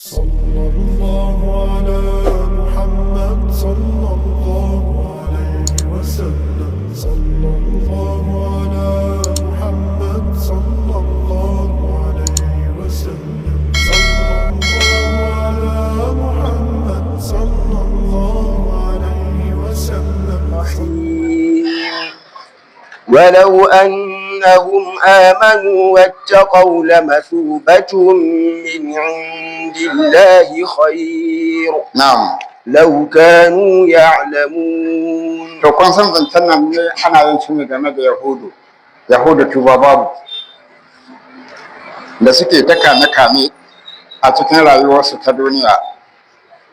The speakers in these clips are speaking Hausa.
صلى الله على محمد صلى الله عليه وسلم. صلى الله على محمد صلى الله عليه وسلم. صلى الله على محمد صلى الله عليه وسلم. ولو أنهم آمنوا واتقوا لمثوبة من عند الله خير Na'am. لو كانوا يعلمون. To, kun san zancen nan ne ana yin shi ne game da Yahudu. Yahudu tuba babu. Da suke ta kame-kame a cikin rayuwarsu ta duniya,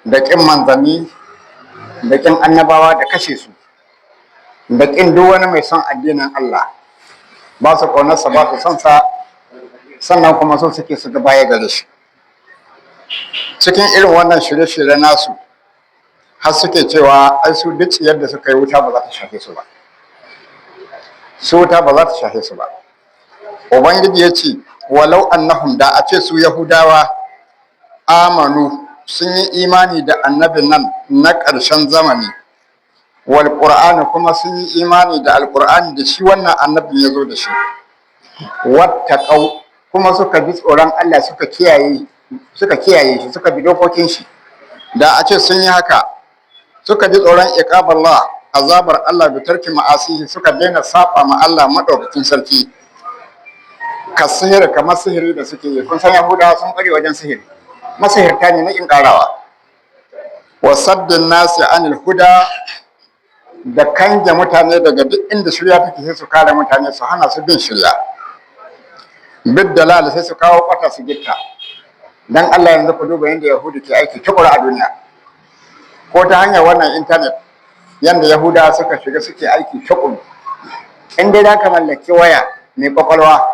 da ƙin manzanni, da ƙin annabawa, da kashe su, da ƙin duk wani mai son addinin Allah. Ba su ƙaunarsa, ba su son sa, sannan kuma so suke su ga baya gare shi. Cikin irin wannan shirye-shirye nasu, har suke cewa ai su duk yadda suka yi, wuta ba za ta shafe su ba, su wuta ba za ta shafe su ba. Ubangiji ya ce, walau annahum, da a ce su Yahudawa, amanu, sun yi imani da annabin nan na ƙarshen zamani, wal qur'ani, kuma sun yi imani da alqur'ani da shi wannan annabin ya zo da shi, wattaqau, kuma suka bi tsoron Allah, suka kiyaye shi, suka bi dokokin shi, da a ce sun yi haka, suka ji tsoron iqaballah, azabar Allah, bi tarki ma'asihi, suka daina saba ma Allah madaukakin sarki, ka sihiri, kamar sihiri da suke yi. Kun san Yahudawa sun kware wajen sihiri, masihirta ne na kin karawa, wa saddin nasi anil huda, da kange mutane daga duk inda shirya take, sai su kare mutane, su hana su bin shirya, bid dalal, sai su kawo kwata su gitta. Dan Allah yanzu ku duba yadda Yahudu ke aiki tukuru a duniya, ko ta hanyar wannan intanet, yadda Yahudawa suka shiga suke aiki tukuru. In dai za ka mallaki waya mai kwakwalwa,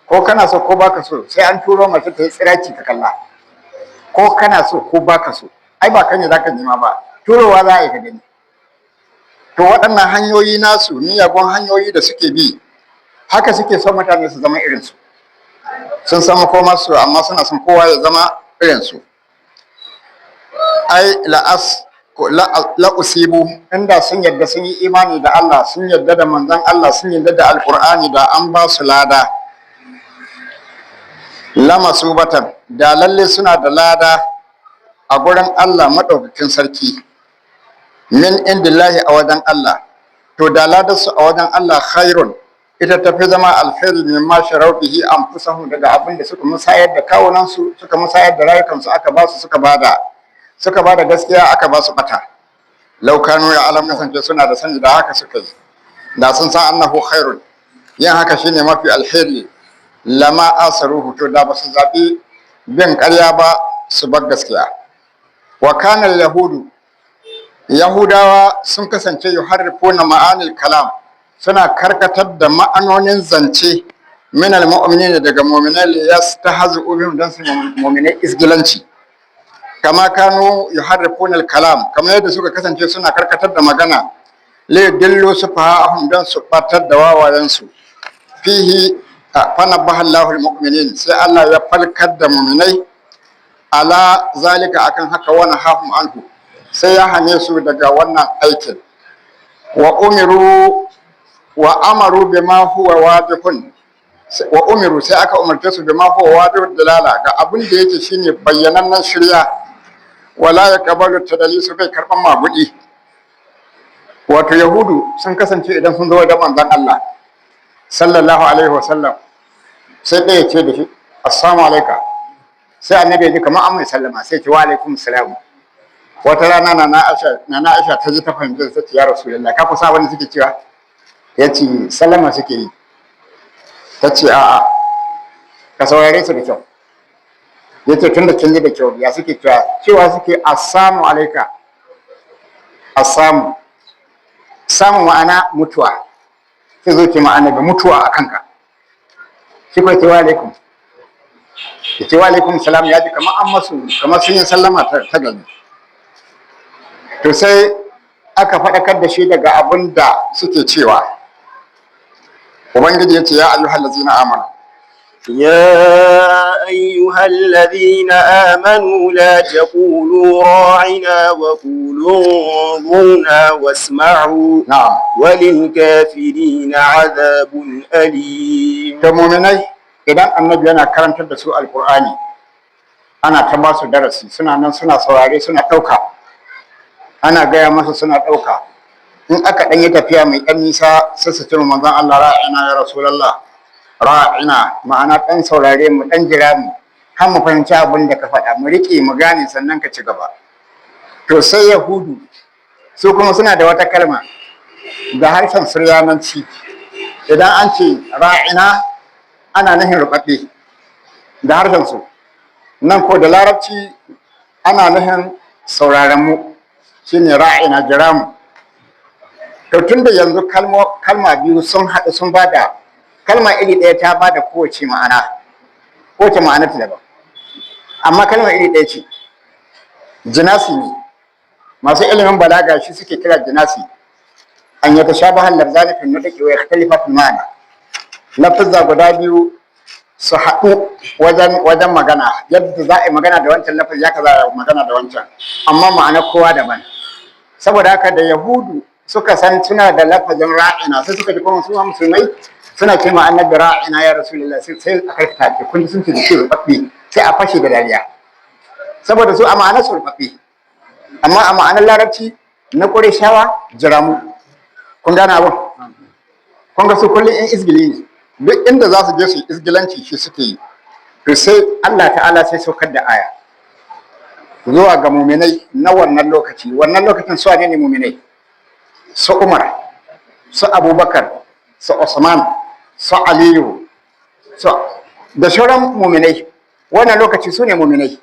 ko kana so ko baka so, sai an turo mace ta yi tsiraci ka kalla, ko kana so ko baka so. Ai ba kan ne zaka nema ba, turowa za a yi ka gani. To, waɗannan hanyoyi nasu, miyagun hanyoyi da suke bi, haka suke son mutane su zama irinsu. Sun san makomarsu, amma suna son kowa ya zama irinsu. Ai la'as la'usibu, inda sun yadda sun yi imani da Allah, sun yadda da manzon Allah, sun yadda da Alkur'ani, da an ba su lada, lamasubatan, da lalle suna da lada a gurin Allah maɗaukakin sarki, min indillahi, a wajen Allah. To, da ladarsu a wajen Allah, khairun, ita tafi zama alkhairi, mimma sharau bihi anfusahum, daga abin da suka musayar da kawunansu, suka musayar da rayukansu, aka ba su, suka bada gaskiya, aka ba su bata. Law kanu ya'lamun, kasance suna da sani, da haka suka yi. Da sun san annahu khairun, yin haka shine mafi alheri, lama asaruhu, to da ba su zaɓi bin ƙarya ba su bar gaskiya. Wa kana yahudu, Yahudawa sun kasance, yuharrifuna ma'anil kalam, suna karkatar da ma'anonin zance, min almu'minina, daga mu'minai, li yastahzi'u bihim, dan su mu'minai isgilanci, kama kanu yuharrifuna al-kalam, kamar yadda suka kasance suna karkatar da magana, li yudillu sufaha'ahum, dan su batar da wawayensu, fihi. Fanabbaha Allahu al-mu'minin, sai Allah ya falkar da mu'minai, ala zalika, akan haka, wa nahahum anhu, sai ya hane su daga wannan aikin, wa umiru, wa amaru bima huwa wadihun, wa umiru, sai aka umarce su, bima huwa wadihud dalala, ga abin da yake shine bayyanannen shirya, wala yaqbalu tadalisu, bai karban magudi. Wato Yahudu sun kasance idan sun zo wajen manzon Allah sallallahu alaihi wasallam, sai ɗaya ce da shi, "Assalamu alaika." Sai annabi ya ji kamar an mai sallama, sai ce, "Wa alaikum salam." Wata rana Nana Aisha ta ji, ta fahimci, ta ce, "Ya Rasulullah, ka kusa wanda suke cewa?" Ya ce, "Sallama suke yi." Ta ce, "A'a, ka saurare su da kyau." Ya ce, "Tun da kin ji da kyau, ya suke cewa?" Cewa suke, "Assalamu alaika." Assamu, samun ma'ana mutuwa. Sai zo ce ma'ana ga mutuwa a kanka. Shi kuwa ce, "Wa alaikum." Ya ce, "Wa alaikum salam." Ya ji kamar an masu, kamar sun yi sallama ta gani. To, sai aka faɗakar da shi daga abin da suke cewa. Ubangiji ya ce, ya ayyuhal ladzina amanu. يا أيها الذين آمنوا لا تقولوا راعنا وقولوا انظرنا واسمعوا Na'am. وللكافرين عذاب أليم. Da muminai, idan annabi yana karantar da su alkur'ani, ana ta ba su darasi, suna nan suna saurare, suna ɗauka, ana gaya masa suna ɗauka. In aka ɗan yi tafiya mai ɗan nisa, sai su ce wa manzon Allah: "Ra'ina ya rasulallah, ra'ina." Ma'ana, ɗan saurare mu, ɗan jira mu har mu fahimci abin da ka faɗa, mu riƙe, mu gane, sannan ka ci gaba. To sai Yahudu su kuma suna da wata kalma da harshen Suryananci. Idan an ce "ra'ina", ana nufin ruɓaɓɓe da harshen su. Nan ko da Larabci ana nufin sauraren mu, shine "ra'ina", jira mu. To tun da yanzu kalma biyu sun haɗu, sun bada kalma iri ɗaya, ta bada kowace ma'ana, kowace ma'ana ta daban, amma kalma iri ɗaya ce, jinasi ne. Masu ilimin balaga shi suke kira jinasi, an yatashabaha al-lafzani fi nutqi wa yakhtalifa fi ma'ana. Lafazza guda biyu su haɗu wajen magana, yadda za a yi magana da wancan lafazi, ya ka za a yi magana da wancan, amma ma'anar kowa daban. Saboda haka da Yahudu suka san suna da lafazin "ra'ina", sai suka ji kuma su ma musulmai suna ce ma annabi "ra'ina ya rasulullah", sai a karkata ce, "Kun ji sun ce da shi rubabbe." Sai a fashe da dariya, saboda su a ma'anar su rubabbe, amma a ma'anar Larabci na Ƙurayshawa, jiramu. Kun gane abin? Kun ga su kullum in izgili ne, duk inda za su je su yi izgilanci shi suke yi. To sai Allah ta'ala sai saukar da aya zuwa ga muminai na wannan lokaci. Wannan lokacin su ne muminai? Su Umar, su Abubakar, su Usman, su Aliyu, su da sauran muminai. Wannan lokaci su ne muminai,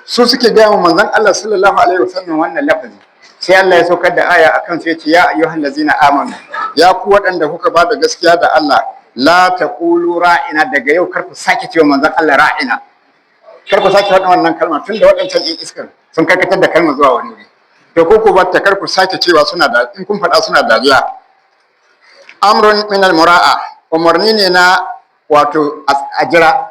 su suke gaya wa manzon Allah sallallahu alaihi wasallam wannan lafazi. Sai Allah ya saukar da aya akan su, yace: "Ya ayyuhal ladzina amanu, ya ku waɗanda kuka ba da gaskiya da Allah, la taqulu ra'ina. Daga yau kar ku sake cewa manzon Allah 'ra'ina', kar ku sake faɗin wannan kalma, tunda waɗancan 'yan iskar sun karkatar da kalma zuwa wani wuri. To ko ku batta, kar ku sake cewa. Suna da in kun faɗa suna dariya." Amrun min al mura'a, umarni ne na wato a jira,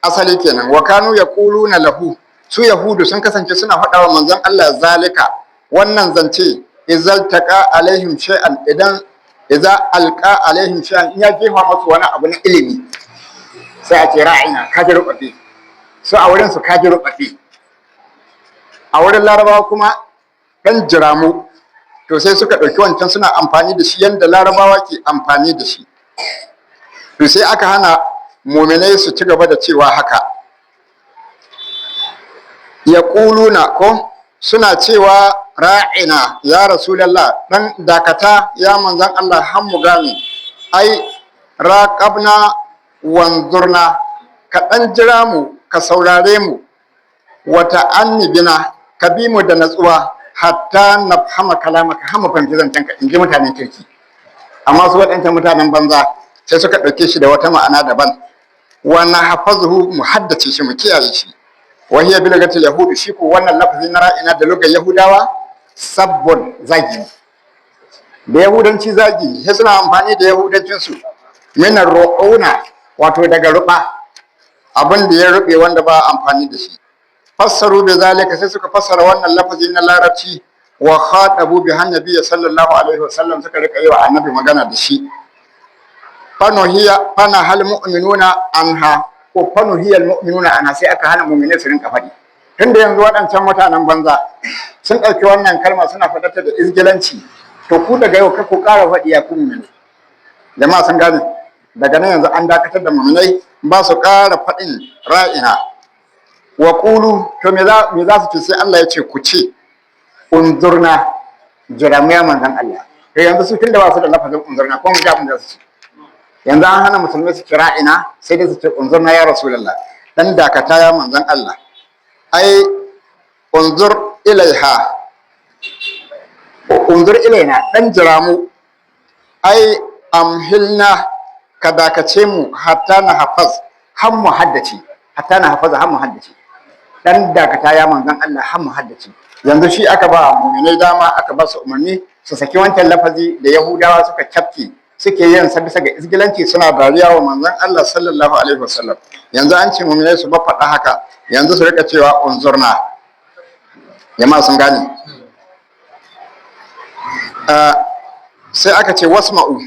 asali kenan. Wa kanu yaquluna lahu, su Yahudu sun kasance suna faɗa wa manzon Allah zalika, wannan zance, izal taqa alaihim shay'an, idan idza alqa alaihim shay'an, in ya jefa masu wani abu na ilimi, sai a ce: "Ra'ina, ka ji rubabbe." Su a wurin su, ka ji rubabbe. A wurin Larabawa kuma, dan jiramu. To sai suka ɗauki wancan suna amfani da shi yadda Larabawa ke amfani da shi. To sai aka hana muminai su ci gaba da cewa haka. Ya ƙuluna ko suna cewa: "Ra'ina ya rasulallah, dan dakata ya manzan Allah har mu gane." Ai raqabna wanzurna, ka dan jira mu, ka saurare mu. Wata annibina, ka bi mu da natsuwa, hatta nafhama kalamaka, har mu fahimci zancenka, in ji mutanen kirki. Amma su waɗancan mutanen banza sai suka ɗauke shi da wata ma'ana daban. Wa nahfazuhu, mu haddace shi, mu kiyaye shi. Wa hiya bi lugatil yahudi, shi ko wannan lafazi na "ra'ina" da lugar Yahudawa sabbun, zagi da Yahudanci, zagi. Sai suna amfani da Yahudancin su, min ru'una, wato daga ruba, abin da ya rube wanda ba amfani da shi. Fassaru bi zalika, sai suka fassara wannan lafazi na Larabci. Wa khatabu bi annabi sallallahu alaihi wasallam, suka rika yi wa annabi magana da shi. Fanuhiya fana hal mu'minuna anha, ko fanuhiya mu'minuna anha, sai aka hana mu'minai su rinka faɗi. Tunda yanzu waɗancan mutanen banza sun ɗauki wannan kalma suna faɗarta da izgilanci, to ku daga yau kar ku ƙara faɗi, ya ku mu'minai. Jama'a sun gane? Daga nan yanzu an dakatar da mu'minai, ba su ƙara faɗin "ra'ina". Wa qulu, to me za su ce? Sai Allah ya ce: "Ku ce unzurna, jira mu ya manzon Allah." To yanzu su tunda ba su da lafazin "unzurna", ko mu ji abin da su ce. Yanzu an hana musulmai su kira ina, sai dai su ce: "Unzurna ya rasulullah, dan dakata ya manzon Allah." Ai unzur ilaiha, unzur ilaina, dan jira mu. Ai amhilna, ka dakace mu, hatta na hafaz, har mu haddace, hatta na hafaz, har mu haddace. Dan dakata ya manzon Allah har mu haddace. Yanzu shi aka ba mu'minai dama, aka ba su umarni su saki wancan lafazi da Yahudawa suka cafke. Suke yin sa bisa ga izgilanci, suna dariya wa manzon Allah sallallahu alaihi wasallam. Yanzu an ce mu'minai su ba faɗa haka, yanzu su rika cewa unzurna. Jama'a sun gane. Sai aka ce wasma'u,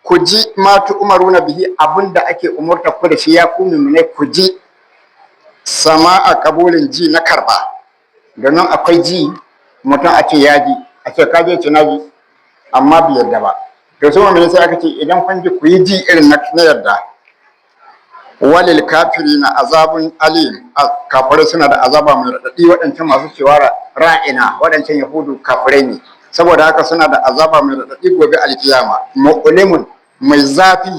ku ji, ma tu'maruna bihi, abinda ake umurta ku da shi, ya ku mu'minai, ku ji sama'a kabulin, ji na karba. Domin akwai ji mutum a ce ya ji, a ce ka je ce na ji, amma bai yarda ba. To su mu'minai sai aka ce idan kun ji, ku yi ji irin na yarda. Walil kafirina azabun alim, kafirai suna da azaba mai raɗaɗi. Waɗancan masu cewa ra'ina, waɗancan Yahudu kafirai ne, saboda haka suna da azaba mai raɗaɗi gobe alkiyama. Mu'limun, mai zafi,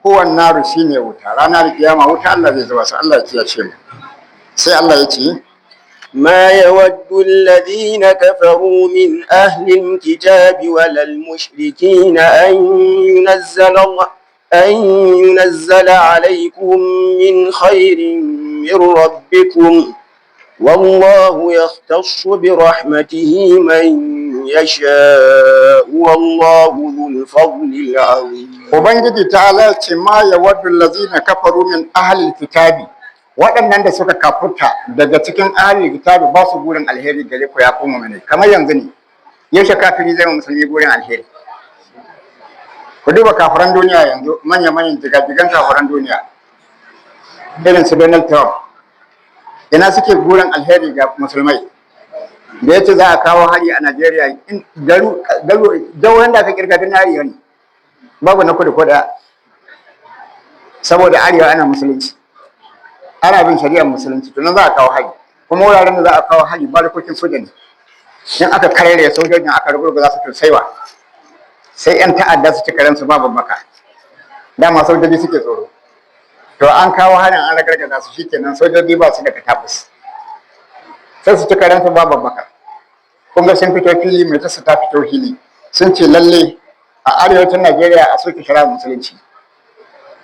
huwan naru, shine wuta. Ranar alkiyama wuta Allah zai zuba su. Allah ya kiyashe mu. Sai Allah ya ce: ما يود الذين كفروا من أهل الكتاب ولا المشركين أن ينزل عليكم من خير من ربكم، والله يختص برحمته من يشاء، والله ذو الفضل العظيم. Ubangiji ta'ala ce ma yawaddu allazina kafaru min ahlil kitabi, waɗannan da suka kafurta daga cikin ahlil kitabi ba su burin alheri gare ku, ya ku mu'mini. Kamar yanzu ne, yaushe kafiri zai ma musulmi burin alheri? Ku duba kafiran duniya yanzu, manya manyan jigajigan kafiran duniya irin su Donald Trump, ina suke burin alheri ga musulmai? Da yace za a kawo hari a Najeriya, in garu garu jihohin da aka kirga duk na arewa ne, babu na kudu ko ɗaya, saboda arewa ana musulunci, ana bin shari'ar musulunci. To nan za a kawo hari, kuma wuraren da za a kawo hari barikokin soja ne. In aka karere sojojin, aka rugurguza su, to saiwa sai yan ta'adda su ci karensu babu baka. Dama sojoji suke tsoro. To an kawo harin, an ragargaza su, shikenan, sojoji ba su da katabus, sai su ci karensu babu baka. Kun ga sun fito fili, mai ta su ta fito fili, sun ce lalle a arewacin Najeriya a soke shari'ar musulunci,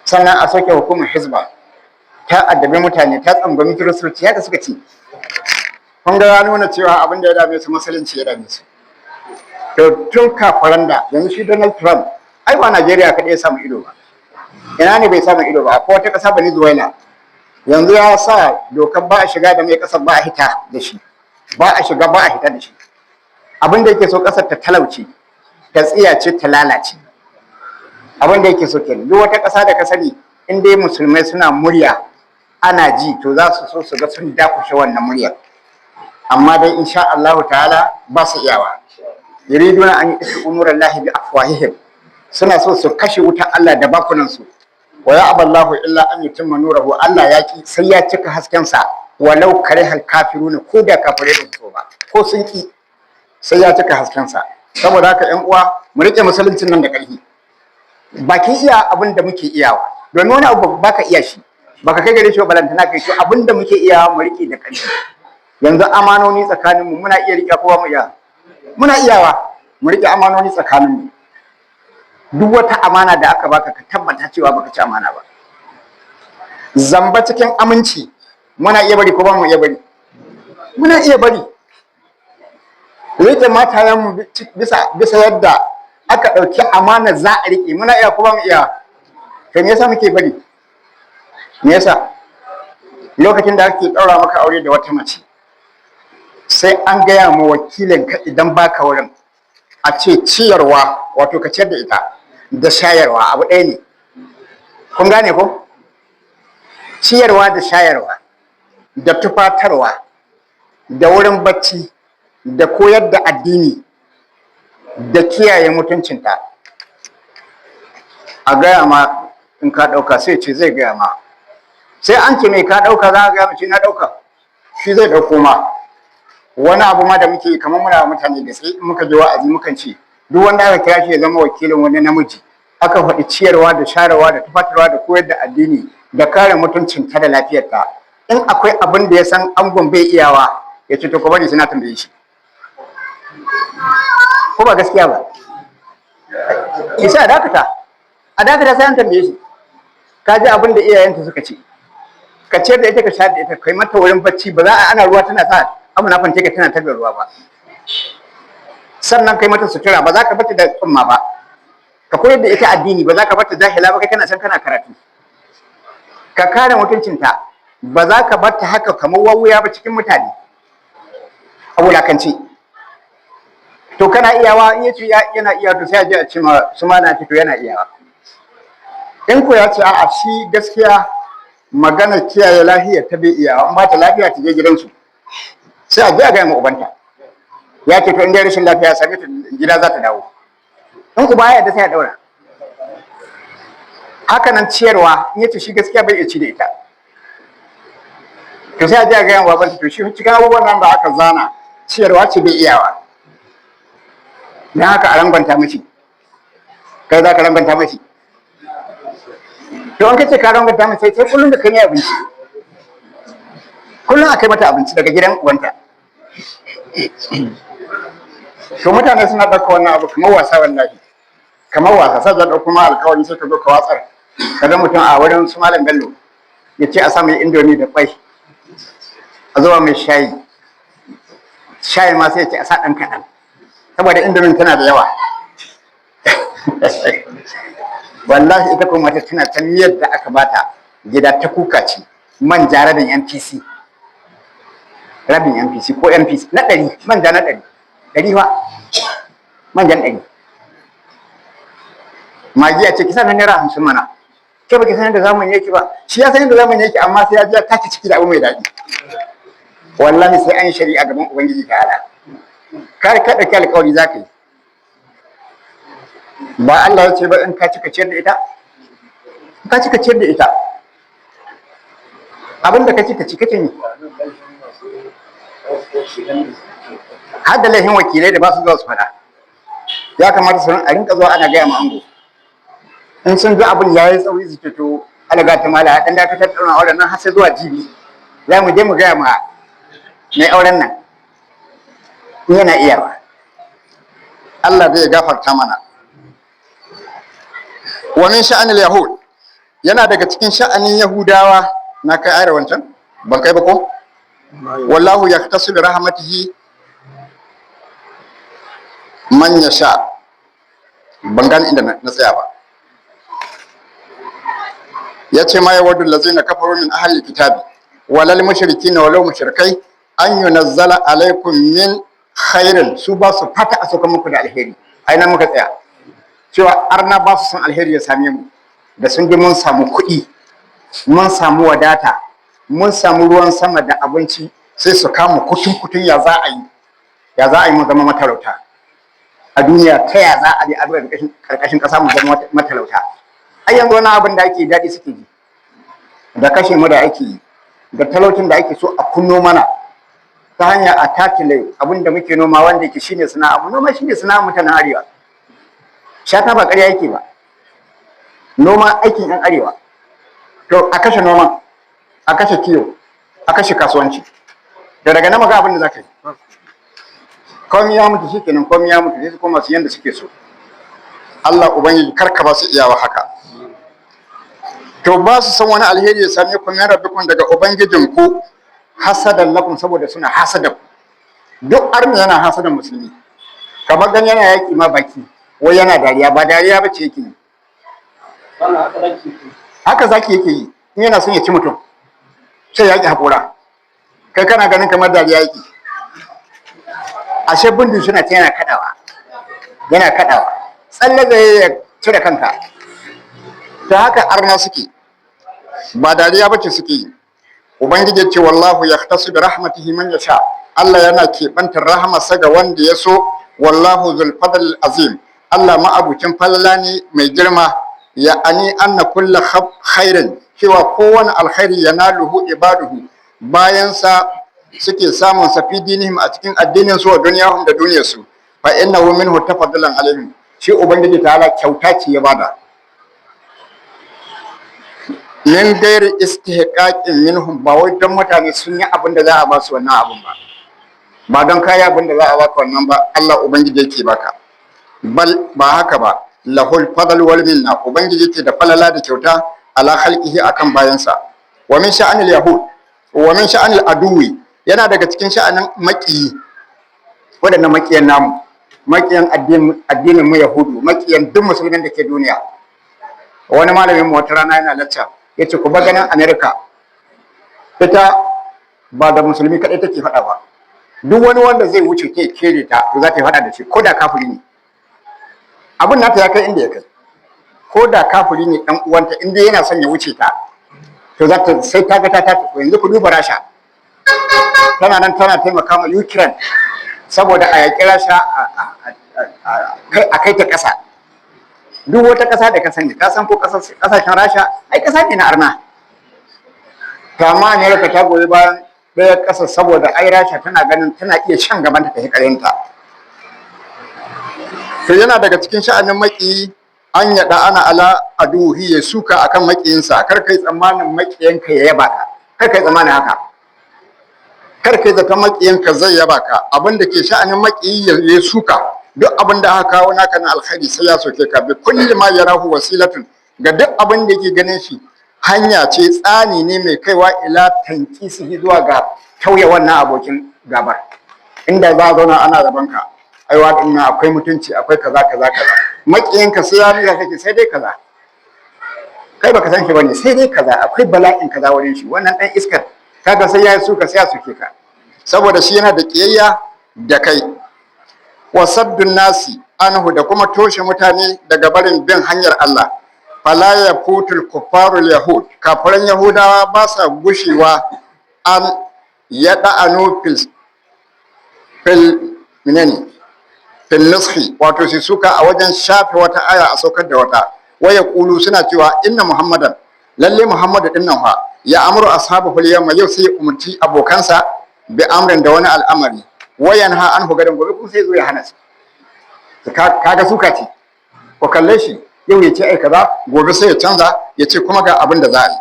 sannan a soke hukumar Hizba, ta addabi mutane, ta tsangwami Kiristoci, haka suka ce. Kun ga ya nuna cewa abin da ya dame su, musulunci ya dame su. To tun kafaran da yanzu shi Donald Trump, ai ba Najeriya kaɗai ya samu ido ba. Ina ne bai samu ido ba? Ko wata ƙasa, Venezuela, yanzu ya sa dokar ba a shiga da mai ƙasar, ba a hita da shi, ba a shiga, ba a hita da shi. Abin da yake so, ƙasar ta talauce, ta tsiyace, ta lalace. Abin da yake so kenan. Duk wata ƙasa da ka sani, in dai musulmai suna murya ana ji, to za su so su ga sun dakushe wannan muryar. Amma dai insha Allah ta'ala ba su iyawa. Yuriduna an yutfi'u nurallahi bi afwahihim, suna so su kashe wutar Allah da bakunan su. Wa ya'ba Allahu illa an yutimma nurahu, Allah ya ki sai ya cika hasken sa, walau karihal kafiruna, ko da kafirai ba su so ba, ko sun ki, sai ya cika hasken sa. Saboda haka ƴan uwa, mu rike musuluncin nan da ƙarfi, bakin iya abin da muke iyawa, domin wani abu baka iya shi, baka kai gare shi ba, balantana kai. To abin da muke iyawa mu rike da ƙarfi. Yanzu amanoni tsakaninmu muna iya rike ko ba mu iya? Muna iyawa mu rike amanoni tsakaninmu. Duk wata amana da aka baka, ka tabbata cewa baka ci amana ba. Zamba cikin aminci muna iya bari ko ba mu iya bari? Muna iya bari. Rike matayenmu bisa yadda aka ɗauki amana za a rike, muna iya ko ba mu iya? To me yasa muke bari? Me yasa lokacin da ake ɗaura maka aure da wata mace, sai an gaya ma wakilinka idan baka wurin, a ce ciyarwa, wato ka ciyar da ita, da shayarwa abu ɗaya ne. Kun gane ko? Ciyarwa da shayarwa da tufatarwa da wurin bacci da koyar da addini da kiyaye mutuncinta, a gaya ma in ka ɗauka. Sai ce zai gaya ma. Sai an ce mai ka ɗauka, za a gaya mace na ɗauka, shi zai ɗauko ma. Wani abu ma da muke kamar muna mutane da sai in muka je wa'azi, mukan ce duk wanda aka kira shi ya zama wakilin wani namiji, aka faɗi ciyarwa da shayarwa da tufatarwa da koyar da addini da kare mutuncin ta da lafiyarta, in akwai abin da ya san angon bai iyawa, ya ce to ko bari suna tambaye shi. Ko ba gaskiya ba? Isa a dakata, a dakata sai an tambaye shi. Ka ji abin da iyayenta suka ce: ka ciyar da ita, ka shayar da ita, kai mata wurin bacci, ba za a ana ruwa tana sa amuna fante ka tana tabbiyar ruwa ba. Sannan kai mata sutura, ba za ka bata da tsumma ba. Ka koyar da ita addini, ba za ka barta jahila ba kai kana can kana karatu. Ka kare mutuncinta, ba za ka barta haka kamar wawuya ba cikin mutane a wulakance. To kana iyawa? In yace yana iya, to sai a je a ce ma su mana, ce to yana iyawa. In ko ya ce a'a, shi gaskiya magana kiyaye lafiya ta bai iyawa, in ba ta lafiya ta je gidansu, sai a je a gaya ma ubanta, ya ce to in dai rashin lafiya ya same ta gida za ta dawo. In uba ya yarda, sai a daura. Haka nan ciyarwa, in yace shi gaskiya bai iya ci da ita, to sai a je a gaya wa babanta, to shi cikin abubuwan nan da aka zana, ciyarwa ce bai iyawa, don haka a rangwanta mishi. Kai za ka rangwanta mishi? To an kace ka rangwanta mishi, sai kullum da kai abinci, kullum a kai mata abinci daga gidan uwanta. To mutane suna ɗauka wannan abu kamar wasa, wallahi kamar wasa. Sai da ɗauko ma alƙawari, sai ka zo ka watsar. Ka ga mutum a wurin su Malam Bello, ya ce a sa mai Indomie da kwai, a zuba mai shayi. Shayi ma sai ya ce a sa ɗan kaɗan saboda Indomie tana da yawa. Wallahi ita kuma mata tana ta miyar da aka bata gida ta kuka ce, manja rabin MPC, rabin MPC ko MPC na 100, manja na 100, 100 fa, manjan 100. Magi a ce kisa na naira 50 mana, ke baki san yadda zamani yake ba. Shi ya san yadda zamani yake, amma sai ya ji ya tace ciki da abu mai daɗi. Wallahi sai an yi shari'a gaban Ubangiji ta'ala. Kar ka ɗauki alƙawari za ka yi. Ba Allah ya ce ba in ka cika ciyar da ita, in ka cika ciyar da ita, abin da ka ci ka ci kake ne. Har da laifin wakilai da ba su zuwa su faɗa. Ya kamata su a rinka zuwa ana gaya ma ango. In sun ga abin ya yi tsauri, su ce to alaga ta mala, dan dakatar ɗaura auren nan har sai zuwa jibi, za mu je mu gaya ma mai auren nan in yana iyawa. Allah zai gafarta mana. Wa min sha'anil yahud, yana daga cikin sha'anin Yahudawa. Na kai ayar wancan? Ban kai ba ko? Wallahu yaktasu bi rahmatihi man yasha. Ban gane inda na tsaya ba. Yace ma yawaddu allazina kafaru min ahli kitabi walal mushrikina, walau mushrikai, an yunazzala alaikum min khairin. Su ba su fata a sauka muku da alheri. Ai nan muka tsaya, cewa arna ba su son alheri ya same mu. Da sun ji mun samu kuɗi, mun samu wadata, mun samu ruwan sama da abinci, sai su kama kutun kutun, ya za a yi, ya za a yi mu zama matalauta a duniya? Ta ya za a bi a karkashin ƙasa mu zama matalauta? Ai yanzu wani abin da ake daɗi suke ji, da kashe mu da ake yi, da talaucin da ake so a kunno mana ta hanya a takile abin da muke noma, wanda yake shine sana'a mu. Noma shine sana'a mutanen arewa. Shata ba ƙarya yake ba, noma aikin yan arewa. To a kashe noman, a kashe kiyo, a kashe kasuwanci, da daga nan maga abin da za ka yi. Komai ya mutu, shikenan, komai ya mutu, sai su koma su yanda suke so. Allah Ubangiji karka ba su iyawa haka. To ba su san wani alheri ya same ku, min rabbikum, daga ubangijinku, hasadan lakum, saboda suna hasada ku. Duk arni yana hasadan musulmi. Kamar gani yana yaki ma baki, wai yana dariya, ba dariya ba ce yake yi. Haka zaki yake yi in yana son ya ci mutum, sai ya ki haƙura. Kai kana ganin kamar dariya yake, ashe bindin suna ta yana kaɗawa, yana kaɗawa, tsalle zai ya cire kanka. Ta haka arna suke, ba dariya bace suke yi. Ubangiji ce wallahu yahtasu bi rahmatihi man yasha, Allah yana keɓantar rahamarsa ga wanda ya so. Wallahu zul fadl azim, Allah ma'abucin falala ne mai girma. Ya ani anna kulla khairin, cewa kowane alkhairi, yanaluhu ibaduhu, bayansa suke samun sa, fi dinihim, a cikin addinin su, wa duniyahum, da duniyar su, fa innahu minhu tafaddulan alaihim, shi Ubangiji ta'ala kyauta ce ya bada, min gairi istihqaqin minhum, ba wai don mutane sun yi abin da za a ba su wannan abin ba. Ba don kaya abin da za a baka wannan ba Allah Ubangiji yake baka. Bal, ba haka ba, lahul fadl wal minna, Ubangiji yake da falala da kyauta, ala khalqihi, akan bayansa. Wa min sha'anil yahud, wa min sha'anil aduwi, yana daga cikin sha'anin maƙiyi, waɗannan maƙiyan namu. Makiyan addinin mu Yahudu, makiyan duk musulmin da ke duniya. Wani malamin mu wata rana yana lacca, yace ku ba ganin America ita ba da musulmi kadai take faɗa ba, duk wani wanda zai wuce ke kere ta, to za ta yi faɗa da shi, ko da kafiri ne. Abin nata ya kai inda ya kai, ko da kafiri ne dan uwanta, inda yana son ya wuce ta, to za ta sai ta ga ta ta. Yanzu ku duba Rasha, tana nan tana taimaka ma Ukraine saboda a yaƙi Rasha, a kai ta ƙasa. Duk wata ƙasa da ka sani, ka san ko ƙasashen Rasha ai ƙasa ne na arna. To amma Amerika ta goyi bayan ɗaya ƙasa saboda ai Rasha tana ganin tana iya shan gabanta ta ƙarinta. To yana daga cikin sha'anin maƙiyi an yaɗa ana ala aduhi, ya suka akan maƙiyinsa. Kar kai tsammanin maƙiyanka ya yaba ka, kar kai tsammanin haka, kar kai zaton maƙiyinka zai yaba ka. Abin da ke sha'anin maƙiyi ya suka. Duk abin da aka kawo naka na alkhairi, sai ya soke ka. Bi kulli ma yarahu wasilatun, ga duk abin da yake ganin shi hanya ce, tsani ne mai kaiwa ila tanqisihi, zuwa ga tauye wannan abokin gabar. Inda za a zauna ana gaban ka, ai wa dinnan akwai mutunci, akwai kaza kaza kaza, maƙiyinka sai ya nuna kake sai dai kaza, kai baka san shi bane, sai dai kaza, akwai bala'in kaza wurin shi, wannan dan iskar. Kaga sai ya suka, sai ya soke ka, saboda shi yana da kiyayya da kai. Wa saddun nasi anhu, da kuma toshe mutane daga barin bin hanyar Allah. Fala yafutul kuffarul yahud, kafiran Yahudawa ba sa gushewa an yada'anu fil menene, fil nuskhi, wato su suka a wajen shafe wata aya a saukar da wata. Waya kulu, suna cewa inna Muhammadan, lalle Muhammadu dinnan fa, ya amuru ashabahu yawma, yau sai umarci abokansa, bi amrin, da wani al'amari, wayan ha an gadan, gobe kuma sai zo ya hana su. Kaga suka ce, ko kalle shi, yau ya ce ai kaza, gobe sai ya canza ya ce kuma ga abin da za a yi.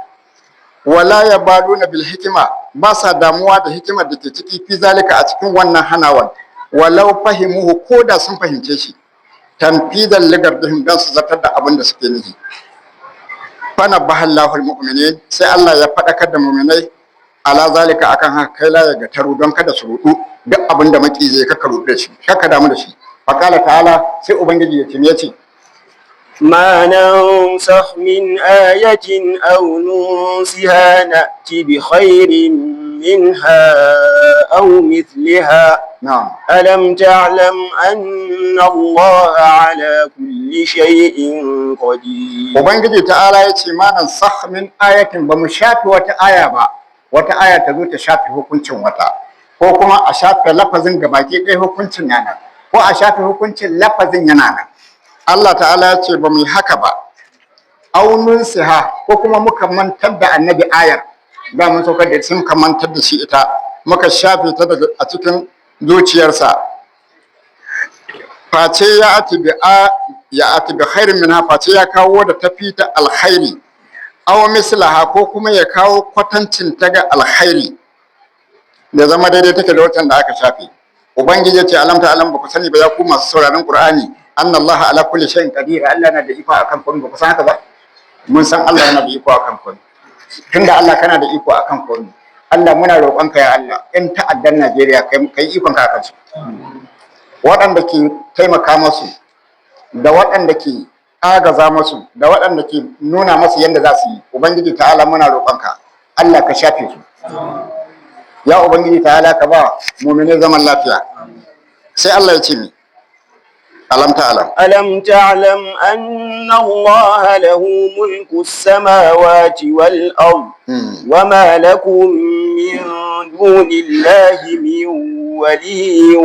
Wala yabaluna bil hikima, ba sa damuwa da hikimar da ke ciki, fi zalika, a cikin wannan hanawan, walau fahimuhu, ko da sun fahimce shi, tanfidan ligardihim, dan su zartar da abin da suke nufi. Fana bahallahu almu'minin, sai Allah ya fadakar da mu'minai, ala zalika, akan haka, kai la ya gataru, don kada su rudu. Duk abin da maki zai kaka rudu da shi, kaka damu da shi. Faqala ta'ala, sai Ubangiji ya ce, me yace? ما ننسخ من آية أو ننسها نأت بخير منها أو مثلها. Na'am. ألم تعلم أن الله على كل شيء قدير؟ Ubangiji ta'ala ya ce ma nansakh min ayatin, ba mu shafe wata aya ba, wata aya ta zo ta shafe hukuncin wata, ko kuma a shafe lafazin gabaki ɗaya, hukuncin yana, ko a shafe hukuncin, lafazin yana nan. Allah ta'ala ya ce ba mu yi haka ba. Aw nunsiha, ko kuma muka mantar da annabi ayar da mun saukar da sun muka mantar da shi ita, muka shafe ta daga a cikin zuciyarsa, face ya ati bi a ya ati bi khairin minha, face ya kawo da tafi ta alkhairi, aw mislaha, ko kuma ya kawo kwatancin ta ga alkhairi, da zama daidai take da watan da aka shafe. Ubangiji ya ce alam ta alam, ba ku sani ba, ya ku masu sauraron Qur'ani, anna Allah ala kulli shay'in qadir, Allah na da iko akan komai. Ba ku san haka ba? Mun san Allah yana da iko akan komai. Tunda Allah kana da iko akan komai, Allah muna roƙonka, ya Allah, in ta'addan Najeriya, kai kai ikon ka akan su, waɗanda ke taimaka masu, da waɗanda ke agaza masu, da waɗanda ke nuna masu yadda za su yi. Ubangiji ta'ala, muna roƙonka, Allah ka shafe su. Ya Ubangiji ta'ala, ka ba mu'mini zaman lafiya. Sai Allah ya ce mi? Alam ta'alam. ألم تعلم أن الله له ملك السماوات والأرض وما لكم من دون الله من ولي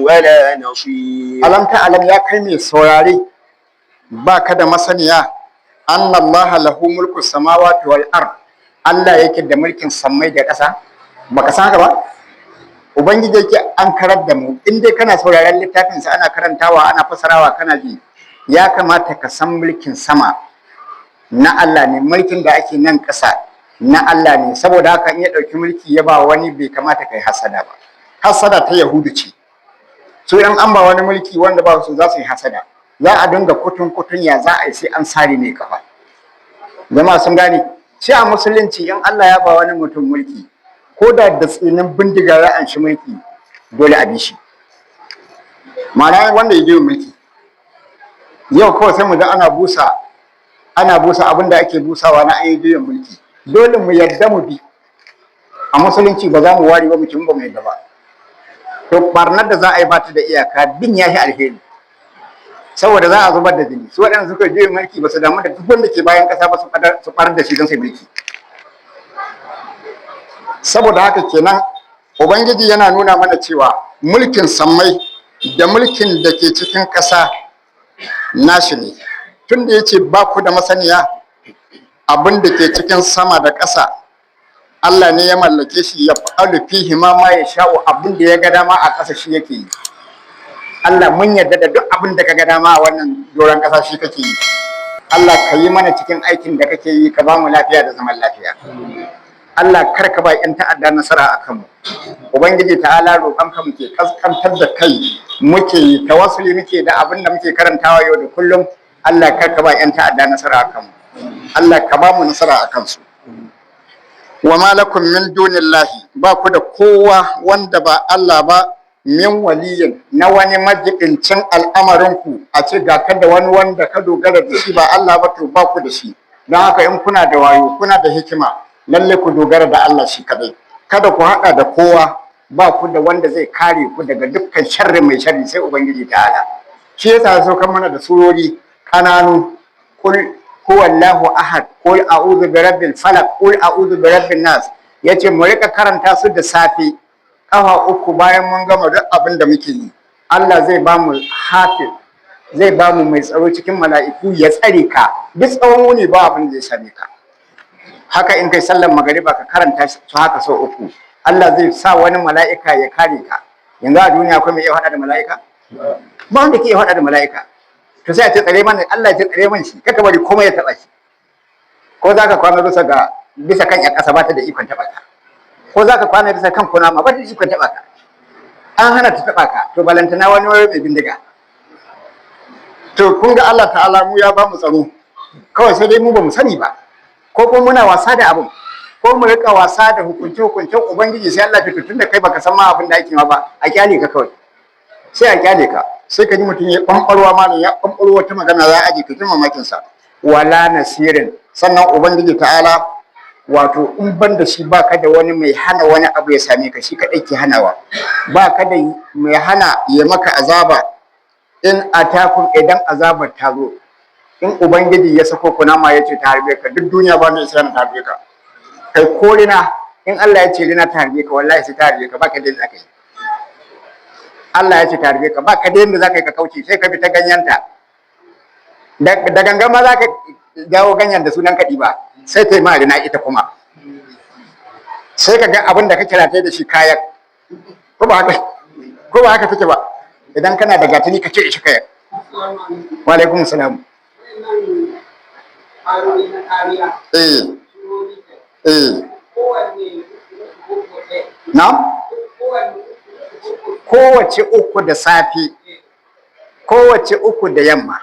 ولا نصير؟ Alam ta'alam, ya kai mai saurare, ba ka da masaniya, anna Allah lahu mulku samawati wal ard, Allah yake da mulkin sammai da ƙasa? Baka san haka ba? Ubangiji yake an karar da mu, in dai kana sauraron littafin sa, ana karantawa, ana fasarawa, kana ji, ya kamata ka san mulkin sama na Allah ne, mulkin da ake nan ƙasa na Allah ne. Saboda haka in ya ɗauki mulki ya ba wani, bai kamata kai hasada ba. Hasada ta Yahudu ce. Su yan an ba wani mulki wanda ba su, za su yi hasada, za a dinga kutun kutun, ya za a yi sai an sare mai kafa. Jama'a sun gane shi a musulunci, in Allah ya ba wani mutum mulki, ko da da tsinin bindiga za a shi mulki, dole a bi shi. Ma'ana wanda ya juyin mulki yau kawai sai mu ga ana busa, ana busa abin da ake busawa na an yi juyin mulki, dole mu yarda mu bi. A musulunci ba za mu ware ba, mutum ba mu yarda ba. To barnar da za a yi ba ta da iyaka, bin ya shi alheri, saboda za a zubar da jini. Su waɗanda suka juyin mulki ba su damu da duk wanda ke bayan ƙasa ba, su ɓarar da shi don su yi mulki. Saboda haka kenan Ubangiji yana nuna mana cewa mulkin sammai da mulkin da ke cikin ƙasa nashi ne. Tun da ya ce ba ku da masaniya abin da ke cikin sama da ƙasa, Allah ne ya mallake shi, يفعل فيهما ما يشاء, abin da ya ga dama a ƙasa shi yake yi. Allah, mun yarda da duk abin da ka ga dama a wannan doron ƙasa shi kake yi. Allah, ka yi mana cikin aikin da kake yi, ka ba mu lafiya da zaman lafiya. Allah, kar ka ba 'yan ta'adda nasara a kanmu. Ubangiji ta'ala, roƙonka muke, kaskantar da kai muke yi, tawassuli muke da abin da muke karantawa yau da kullum. Allah, kar ka ba 'yan ta'adda nasara a kanmu. Allah, ka ba mu nasara a kansu. وما لكم من دون الله, ba ku da kowa wanda ba Allah ba, من ولي, na wani majibincin al'amarinku, a ce ga ka da wani wanda ka dogara da shi ba Allah ba, to ba ku da shi. Don haka in kuna da wayo, kuna da hikima, lalle ku dogara da Allah shi kadai, kada ku haɗa da kowa. Ba ku da wanda zai kare ku daga dukkan sharri mai sharri sai Ubangiji ta'ala. Shi yasa ya saukar mana da surori kananu: قل هو الله أحد, قل أعوذ برب الفلق, قل أعوذ برب الناس. Yace mu rika karanta su da safe kafa uku bayan mun gama duk abin da muke yi. Allah zai ba mu hafiz, zai ba mu mai tsaro cikin mala'iku, ya tsare ka duk tsawon wuni, ba abin da zai same ka. Haka in kai sallar magariba ka karanta su haka sau uku, Allah zai sa wani mala'ika ya kare ka. Yanzu a duniya akwai mai iya faɗa da mala'ika? Ba wanda ke iya faɗa da mala'ika. To sai a ce tsare mana, Allah ya ce tsare man shi, kaka bari komai ya taɓa shi. Ko za ka kwana bisa ga bisa kan ƴan ƙasa, ba ta da ikon taɓa ka. Ko za ka kwana bisa kan kunama, ba ta da ikon taɓa ka. An hana ta taɓa ka, to balantana wani wani mai bindiga. To kun ga Allah ta'ala mu ya ba mu tsaro, kawai sai dai mu ba mu sani ba, ko kuma muna wasa da abin, ko mu rika wasa da hukunce hukuncen Ubangiji. Sai Allah ya tun da kai baka san ma abin da ake ma ba, a kyale ka kawai, sai a kyale ka. Sai ka ji mutum ya ɓanɓarwa, malam ya ɓanɓaro wata magana za a aje ka ji mamakin sa. ولا نصير, sannan Ubangiji ta'ala, wato in ban da shi baka da wani mai hana wani abu ya same ka, shi kadai ke hanawa. Ba ka da mai hana ya maka azaba إن أتاكم, idan azabar ta zo. In Ubangiji ya sako kunama ya ce ta harbe ka, duk duniya ba mai isa ta harbe ka. Kai, ko rina, in Allah ya ce rina ta harbe ka, wallahi sai ta harbe ka, baka da yadda zaka yi. Allah ya ce ta harbe ka, baka da yadda zaka yi ka kauce, sai ka bi ta ganyenta. Da gangan ma zaka jawo ganyen da sunan kaɗi ba, sai ta yi ma rina ita kuma. Sai ka ga abin da ka kira ta da shi kayan, ko ba haka take ba? Idan kana da gatari, ka cire shi kayan. Wa alaikum salam. Eh, na kowace uku da safe, kowace uku da yamma.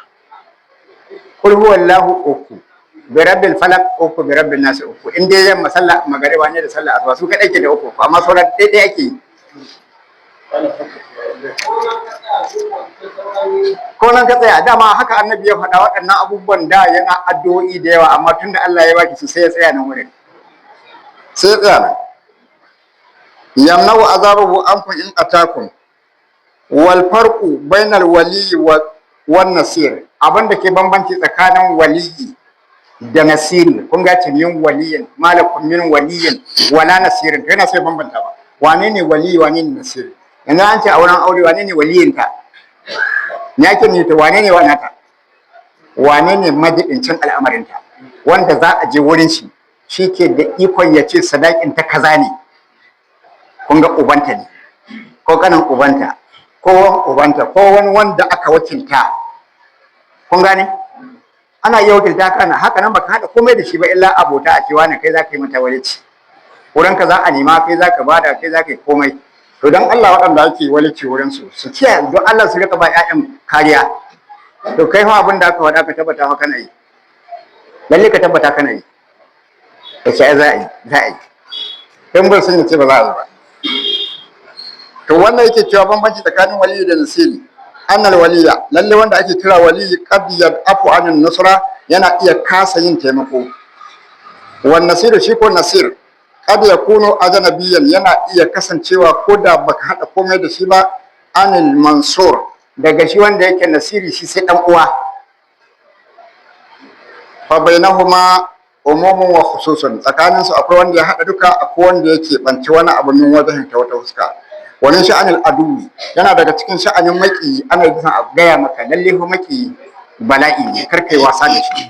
قل هو الله uku, برب الفلق uku, برب الناس uku. In dai yamma, sallah magariba ne da sallah asuba, su kadai ke da uku, amma sauran ɗaya ake yi. Ko nan ka tsaya, dama haka Annabi ya faɗa. Waɗannan abubuwan da yana addu'o'i da yawa, amma tunda Allah ya baki su, sai ya tsaya nan wurin, sai ya tsaya nan. يمنع عذابه عنكم إن أتاكم. والفرق بين الولي والنصير, abin da ke bambanci tsakanin waliyi da nasiri, kun ga ce من ولي, ما لكم من ولي ولا نصير. To yana sai bambanta ba wane ne waliyi, wane ne nasiri. Yanzu an ce a wurin aure, wane ne waliyinta? Ne ake ne ta wane ne wanata, wane ne majibincin al'amarinta, wanda za a je wurin shi, shi ke da ikon ya ce sadakin ta kaza ne? Kun ga ubanta ne, ko kanin ubanta, ko wan ubanta, ko wani wanda aka wakilta. Kun gane, ana iya wakilta kana haka nan, baka haɗa komai da shi ba illa abota, a cewa ne kai za ka yi mata walici, wurin ka za a nema, kai za ka bada, kai za ka yi komai. To don Allah, waɗanda ake walici wurin su, su kiyaye, don Allah su rika ba 'ya'yan kariya. To kai fa, abin da aka faɗa, ka tabbata fa kana yi, lalle ka tabbata kana yi. Ka ce ai za a yi, za a yi. In ban sun ce ba za a yi ba. To wannan yake cewa bambanci tsakanin waliyi da nasiri. Annal waliya, lalle wanda ake kira waliyi, qad yad'afu anin nusra, yana iya kasa yin taimako. Wan nasiru, shi ko nasir, qad yakunu ajnabiyyan, yana iya kasancewa ko da baka hada komai da shi ba, anil mansur, daga shi wanda yake nasiri, shi sai dan uwa. Fa bainahuma umumun wa khususun, tsakanin su akwai wanda ya hada duka, akwai wanda yake banci wani abu, min wajen ta wata fuska. Wani sha'anil aduwi, yana daga cikin sha'anin maki, ana yi a gaya maka lalle fa maki bala'i ne, kar kai wasa da shi.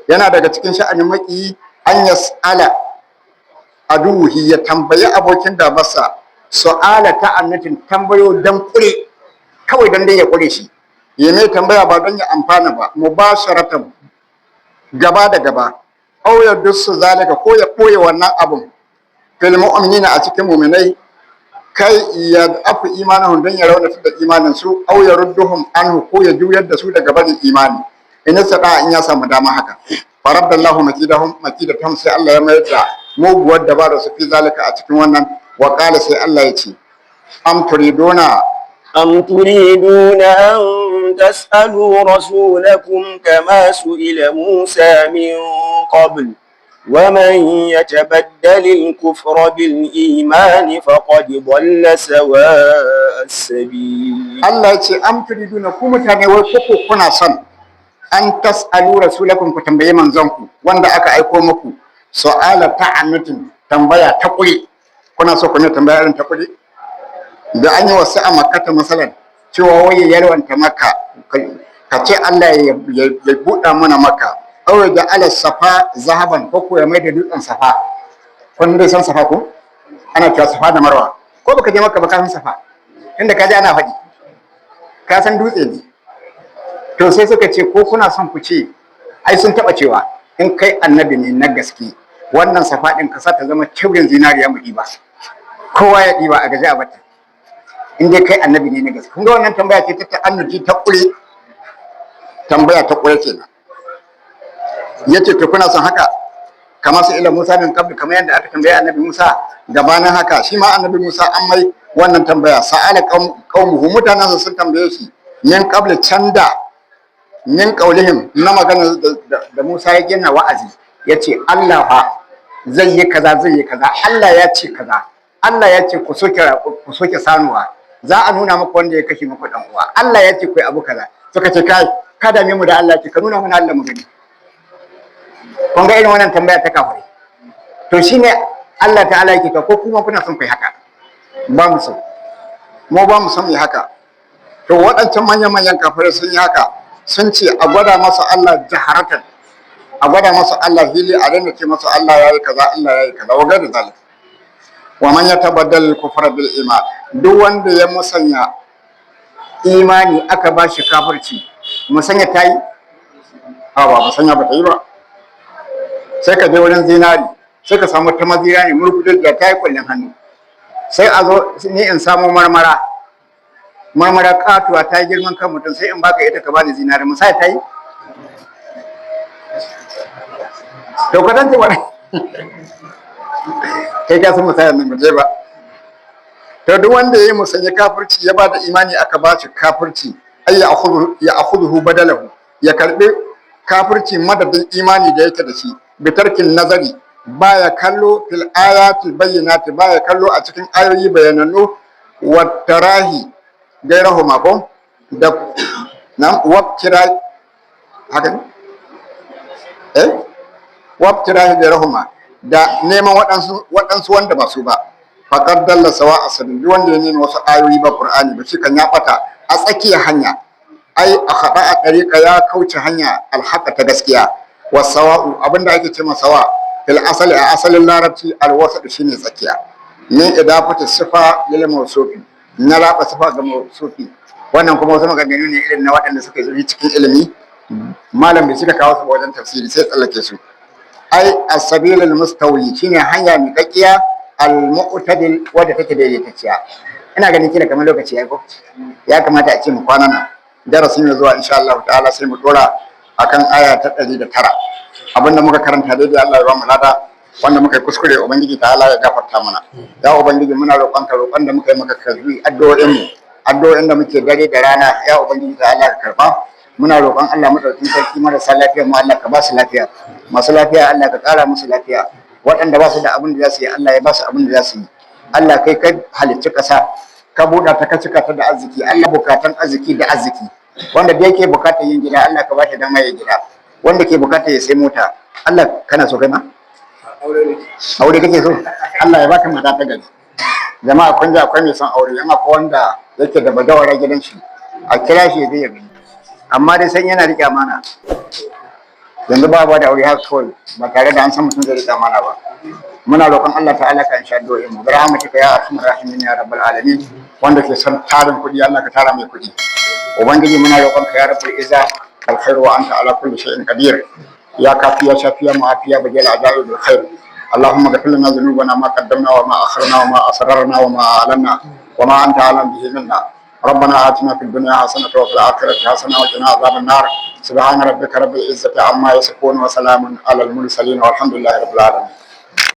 Yana daga cikin sha'anin maki an yas'ala aduhi, ya tambayi abokin gabarsa, su'ala ta'annatin, tambayo dan kure kawai, dan dai ya kure shi, ya mai tambaya ba don ya amfana ba, mubasharatan, gaba da gaba, aw ya dusu zalika, ko ya boye wannan abun, fil mu'minina, a cikin mu'minai, kai ya afu imanahum, don ya raunata da imanin su, aw ya rudduhum anhu, ko ya juyar da su daga barin imani, in sada in ya samu dama haka. Faraddallahu makidahum makidatahum, sai Allah ya mayar da muguwar dabara su, fi zalika, a cikin wannan. Wa qala, sai Allah ya ce, am turiduna أم تريدون أن تسألوا رسولكم كما سئل موسى من قبل ومن يتبدل الكفر بالإيمان فقد ضل سواء السبيل. Allah ya ce, am turiduna, ku mutane, wai koko kuna son, an tas'alu rasulakum, ku tambaye manzonku wanda aka aiko muku, su'ala ta'annutin, tambaya ta kure? Kuna so ku ne tambaya irin ta kure da an yi wasu a Makkata masalan, cewa wai ya yalwanta Makka, ka ce Allah ya buɗa mana Makka, aw da ala Safa zahaban, ko ko ya mai da dutsen Safa. Kun dai san Safa ko? Ana cewa Safa da Marwa. Ko baka je Makka ba, ka san Safa, inda ka ji ana faɗi, ka san dutse ne. To sai suka ce, ko kuna son ku ce, ai sun taɓa cewa, in kai annabi ne na gaske, wannan Safa ɗin ka sa ta zama cibrin zinariya, mu ɗiba, kowa ya ɗiba, a gaji a bata, in dai kai annabi ne na gaske. Kun ga wannan tambaya ce ta ta'annuti, ta ƙure, tambaya ta ƙure kenan. Yace, to kuna son haka, kamar su ila Musa min qabl, kamar yadda aka tambaye annabi Musa gabanin haka? Shi ma annabi Musa an mai wannan tambaya. Sa'ala qaumuhu, mutanen sun tambaye shi, min qabl, canda, min qaulihim, na magana da Musa ya gina wa'azi, yace Allah fa zai yi kaza, zai yi kaza, Allah ya ce kaza, Allah ya ce ku soke sanuwa, za a nuna muku wanda ya kashe muku dan uwa, Allah ya ce ku yi abu kaza. Suka ce, kai, ka dame mu da Allah, ce ka nuna mana Allah mu gani. Kun ga irin wannan tambaya ta kafirai. To shine Allah ta'ala yake to, ko kuma kuna son ku yi haka? Ba mu so, mu ba mu son mu yi haka. To waɗancan manyan manyan kafirai sun yi haka, sun ce a gwada masa Allah jaharatan, a gwada masa Allah hili, a daina ce masa Allah yayi kaza, Allah yayi kaza, wa gairu zalik. Wa man yatabaddal kufra bil iman, duk wanda ya musanya imani aka ba shi kafirci, musanya ta yi? A ba musanya ba ta yi ba. Sai ka je wurin zinari, sai ka samu ta mazira ne murgudun da ta yi kullun hannu, sai a zo ni in samu marmara, marmara katuwa ta yi girman kan mutum, sai in baka ita ka bani zinari. Musaya ta yi? To kwatanta wani, kai ka san musayar nan ba je ba. To duk wanda ya yi musanya kafirci, ya ba da imani aka ba shi kafirci, ay ya akhudhu, ya akhudhu badalahu, ya karbi kafirci madadin imani da yake da shi, bitarkin nazari, baya kallo, fil ayatil bayyinati, baya kallo a cikin ayoyi bayanannu, wa tarahi gairahu ko da nan wabtira haka ne, eh, wabtirahi gairahuma, da neman waɗansu wanda ba su ba, faqad dalla sawa asabil. Duk wanda ya nemi wasu ayoyi ba Qur'ani ba, shi kan ya bata a tsakiyar hanya, ai a khada a dariqa, ya kauce hanya, alhaqa, ta gaskiya. Wasawa'u, abinda ake ce sawa, fil asali, a asalin larabci, alwasat, shine tsakiya, min idafati sifa lil mawsufi, na raba sifa ga mawsufi. Wannan kuma wasu maganganu ne irin na waɗanda suka yi cikin ilimi, malam bai suka kawo su wajen tafsiri, sai tsallake su. Ai as-sabil al-mustawi shine hanya miƙaƙƙiya, al-mu'tadil, wadda take daidaitacciya. Ina ganin kila kamar lokaci ya ko ya kamata a ce mu kwana nan. Darasi mai zuwa, insha Allah ta'ala, sai mu dora akan aya ta 109. Abinda muka karanta daidai, Allah ya ba mu lada. Wanda muka yi kuskure, ubangiji ta'ala ya gafarta mana. Ya ubangiji, muna roƙonka, roƙon da muka yi maka, karbi addu'o'in mu. Addu'o'in da muke dare da rana, ya Ubangiji ta Allah, ka karba. Muna roƙon Allah madaukakin sarki, marasa lafiya mu Allah ka ba su lafiya, masu lafiya Allah ka ƙara musu lafiya, waɗanda ba su da abin da za su yi, Allah ya ba su abin da za su yi. Allah, kai ka halicci ƙasa, ka buɗa ta, ka cika ta da arziki. Allah, bukatan arziki da arziki, wanda da yake bukatar yin gida, Allah ka ba shi dama ya gida, wanda ke bukatar ya sai mota, Allah, kana so kai ma aure kake so, Allah ya baka mata ta gari. Jama'a, kun ji akwai mai son aure. Yan akwai wanda yake da bazawara gidan shi, a kira shi ya je ya gani, amma dai san yana riƙe amana. Yanzu ba da aure haka kawai ba tare da an san mutum zai riƙe amana ba. Muna roƙon Allah ta'ala ka insha addu'o'in mu برحمتك يا أرحم الراحمين يا رب العالمين. Wanda ke son tarin kuɗi, Allah ka tara mai kuɗi. Ubangiji, muna roƙon ka يا رب العزة الخير وأنت على كل شيء قدير، يا كافي يا شافي يا معافي يا بديع العجائب بالخير. اللهم اغفر لنا ذنوبنا ما قدمنا وما أخرنا وما أسررنا وما أعلنا وما أنت أعلم به منا. ربنا آتنا في الدنيا حسنة وفي الآخرة حسنة وقنا عذاب النار. سبحان ربك رب العزة عما يصفون وسلام على المرسلين والحمد لله رب العالمين.